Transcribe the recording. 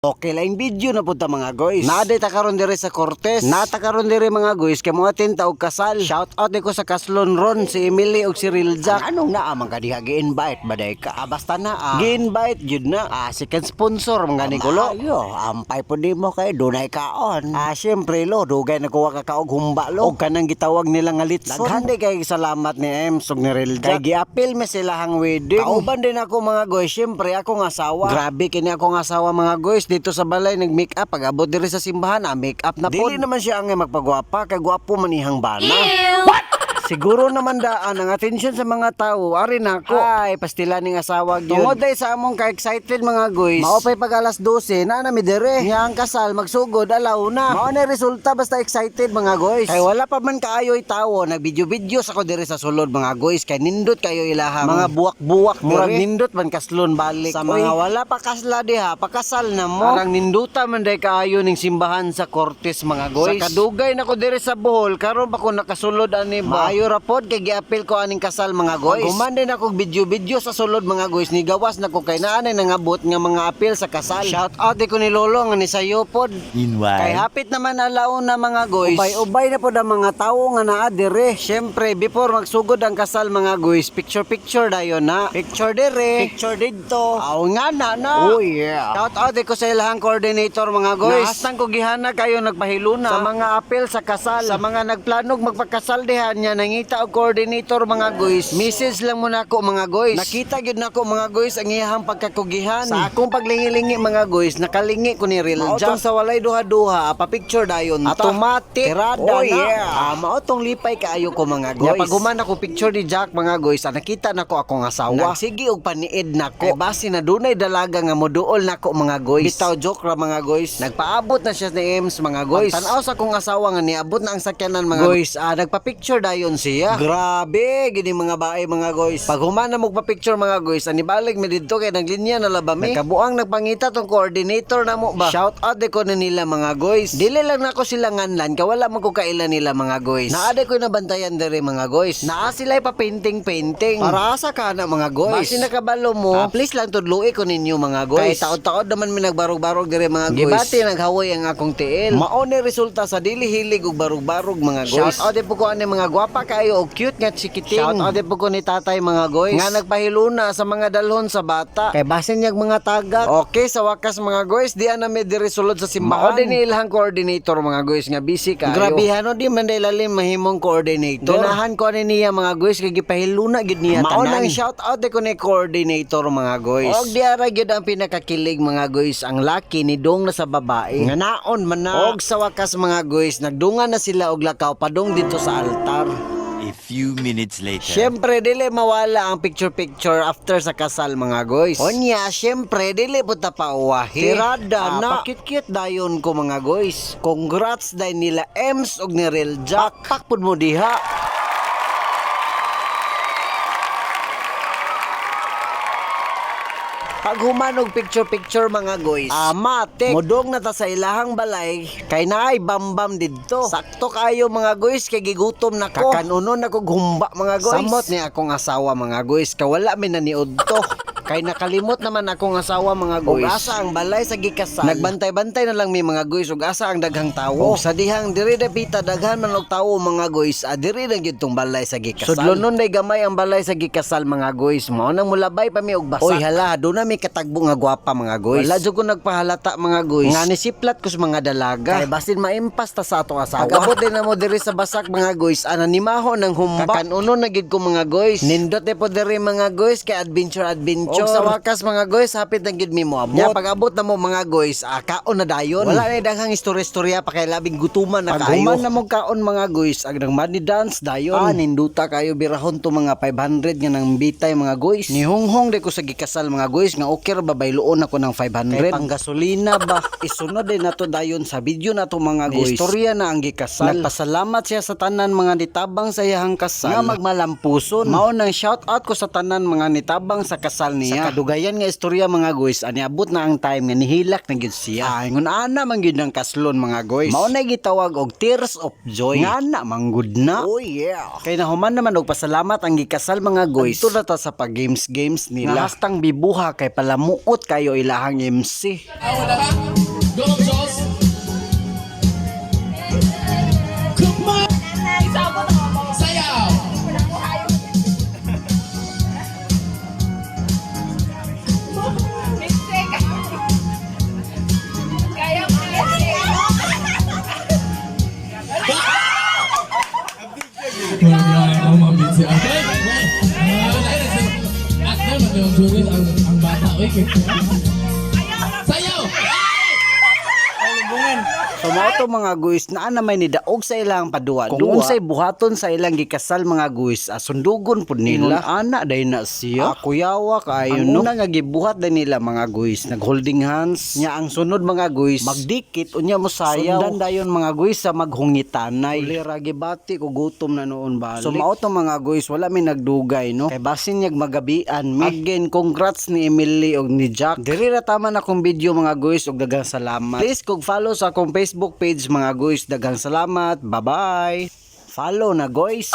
Okay lang video na punta, mga guys. Naaday ta karon dire sa Cortes. Nata karon dire, mga guys, kay mo atin ta og kasal. Shout out ko sa kaslon ron si Emily og si Riljack. Anong naa man ka diha, gi-invite ba day ka? Ah, basta na ah. Gi-invite jud na. Ah, second sponsor mga ni Kulo. Ayo, ampay po nimo kay dunay kaon. Ah, syempre lo, dugay na kuha ka kaog humba lo. Og kanang gitawag nila nga litson. Daghan day kay salamat ni Ems ug ni Riljack. Kay giapil mi sila hang wedding. Kauban din ako, mga guys, syempre akong asawa. Grabe kini akong asawa, mga guys, dito sa balay nag make up, pag abot diri sa simbahan, ah, make up na pod. Dili naman siya ang magpagwapa kay gwapo man ihang bana. Siguro naman daan ang atensyon sa mga tao ari nako. Ay, pastila ning asawa gyud. Tungod day sa among ka-excited, mga guys. Mao pay pag alas 12 na nami dire. Nya ang kasal magsugod alaw na. Mao na resulta basta excited, mga guys. Kay wala pa man kaayo'y tawo, nagvideo-video sa ko dire sa sulod, mga guys, kay nindot kayo ilahang mga buwak-buwak dire. Murag nindot man kaslon balik. Sa mga wala pa kasla diha, pakasal na mo. Arang ninduta man day kaayo ning simbahan sa Cortes, mga guys. Sa kadugay na ko dire sa Bohol, karon pa ko nakasulod ani ba. Maayo ra pod kay giapil ko aning kasal, mga guys. Pag human din ako video-video sa sulod, mga guys, ni gawas na ko kay naa nay nangabot nga mga apil sa kasal. Shout out di ko ni Lolo nga ni sayo pod. Meanwhile, Kay hapit naman alaon na, mga guys. Ubay-ubay na pod ang mga tawo nga naa dire. Syempre, before magsugod ang kasal, mga guys, picture picture dayon na. Picture dire, picture didto. Aw nga na na. Oh yeah. Shout out di ko sa ilahang coordinator, mga guys. Naasang ko gihana kayo nagpahiluna sa mga apel sa kasal. Sa mga nagplanog magpakasal diha nya nangita og coordinator, mga guys. Message lang mo nako, mga guys. Nakita gyud nako, mga guys, ang iyahang pagkakugihan. Sa akong paglingi-lingi, mga guys, nakalingi ko ni Real Jack. Sa walay duha-duha, pa-picture dayon ta. Automatic. Tirada Oh, na. yeah. Ah, mao tong lipay kaayo ko, mga guys. Nya pag human ako picture ni Jack, mga guys, ah, nakita nako akong asawa. Nagsige og paniid nako. Kay base na dunay dalaga nga moduol nako, mga guys. Bitaw joke ra, mga guys. Nagpaabot na siya ni Ems, mga guys. Pagtan-aw sa akong asawa nga niabot na ang sakyanan, mga guys, ah, nagpa-picture dayon siya. Grabe gini mga bae, mga guys. Pag human na magpa-picture, mga guys, ani balik mi didto kay naglinya na laba mi. Nagkabuang nagpangita tong coordinator na mo ba. Shout out de ko na nila, mga guys. Dili lang nako sila nganlan kay wala man ko kaila nila, mga guys. Naa ko nabantayan dere, mga guys. Naa sila pa painting painting. Para asa ka na, mga guys? Basi nakabalo mo. Ah, please lang tudloi ko ninyo, mga guys. Kay taod-taod naman mi nagbarog-barog dere, mga guys. Gibati naghawoy ang akong tiil. Mao ni resulta sa dili hilig og barog-barog, mga guys. Shout out de po ko ani mga gwapa kaayo og cute nga chikiting. Shout out de po ko ni tatay, mga guys. Nga nagpahiluna sa mga dalhon sa bata. Kay basin niyag mga tagak. Okay, sa wakas, mga guys, di ana mi diri sulod sa simbahan. Mao din ni ilahang coordinator, mga guys, nga busy kaayo. Grabihan di man day lalim mahimong coordinator. Ganahan ko ani niya, mga guys, kay gipahiluna gid niya tanan. Mao nang shout out de ko ni coordinator, mga guys. Og diara gyud ang pinakakilig, mga guys, ang laki ni dong na sa babae. Nga naon man na. Og sa wakas, mga guys, nagdungan na sila og lakaw padung dito sa altar. A few minutes later. Syempre, dili mawala ang picture-picture after sa kasal, mga guys. Onya, syempre, dili po ta pauwahi. Tirada na. Pakit-kit dayon ko, mga guys. Congrats day nila Ems og ni Real Jack. Pakpak pud mo diha. Pag humanog picture-picture, mga guys, amatik, mudong na ta sa ilahang balay, kay naay bambam didto. Sakto kayo, mga guys, kay gigutom na ko. Kakanuno na ko humba, mga guys. Samot ni akong asawa, mga guys, kawala mi naniud to. Kay nakalimot naman akong asawa, mga guys. Ug asa ang balay sa gikasal. Nagbantay-bantay na lang mi, mga guys, ug asa ang daghang tawo. Ug sa dihang diri dapita daghan man og tawo, mga guys, ah, diri lang gyud tong balay sa gikasal. Sudlonon day gamay ang balay sa gikasal, mga guys. Mao nang mulabay pa mi og basak. Oy hala, do na mi katagbo nga gwapa, mga guys. Wala jud ko nagpahalata, mga guys. Nga nisiplat ko sa mga dalaga. Kay basin maimpas ta sa atong asawa. Pag-abot din na mo diri sa basak, mga guys, ana nimaho ng humba. Kakanuno na gid ko, mga guys. Nindot po diri, mga guys, kay adventure adventure. Og sa wakas, mga guys, hapit na gid mi mo abot. Nya pag-abot na mo, mga guys, ah, kaon na dayon. Wala na daghang istorya-istorya pa kay labing gutuman na kaayo. Pag human na mo kaon, mga guys, ag nang money dance dayon. Ah, ninduta kayo birahon to mga 500 nga nang bitay, mga guys. Nihunghong de ko sa gikasal, mga guys, nga okay ra ba bayloon ako ng 500. Kay panggasolina ba? Isunod din nato dayon sa video na to, mga guys. Istorya na ang gikasal. Nagpasalamat siya sa tanan mga nitabang sa iyahang kasal. Nga magmalampuson. Mao nang shout out ko sa tanan mga nitabang sa kasal niya. niya. Sa kadugayan nga istorya, mga guys, ani abot na ang time nga nihilak na gyud siya. Ay, ngun ana man gyud ang kaslon, mga guys. Mao na gitawag og tears of joy. Nga na manggud na. Oh yeah. Kay nahuman naman og pasalamat ang gikasal, mga guys. Adto na ta sa pag games games nila. Nga hastang bibuha kay palamuot kayo ilahang MC. Go, Jos! Come on! Sayaw! Kaya mo yan. Ang bata, oy, sayaw! So mao to, mga guys, naa na may nidaog sa ilang paduwa. Kung unsay buhaton sa ilang gikasal, mga guys, sundugon pud nila. Ingon ana day na siya. Ako yawa kaayo no. Ang una nga gibuhat day nila, mga guys, nag-holding hands. Nya ang sunod, mga guys, magdikit unya mo sayaw. Sundan dayon, mga guys, sa maghungitanay. Ulira gibati ko gutom na noon balik. So mao to, mga guys, wala mi nagdugay no. Kay basin yag magabian mi. Again, congrats ni Emily og ni Jack. Diri ra taman akong video, mga guys, og daghang salamat. Please kog follow sa akong Facebook page, mga guys. Daghang salamat. Bye-bye. Follow na, guys.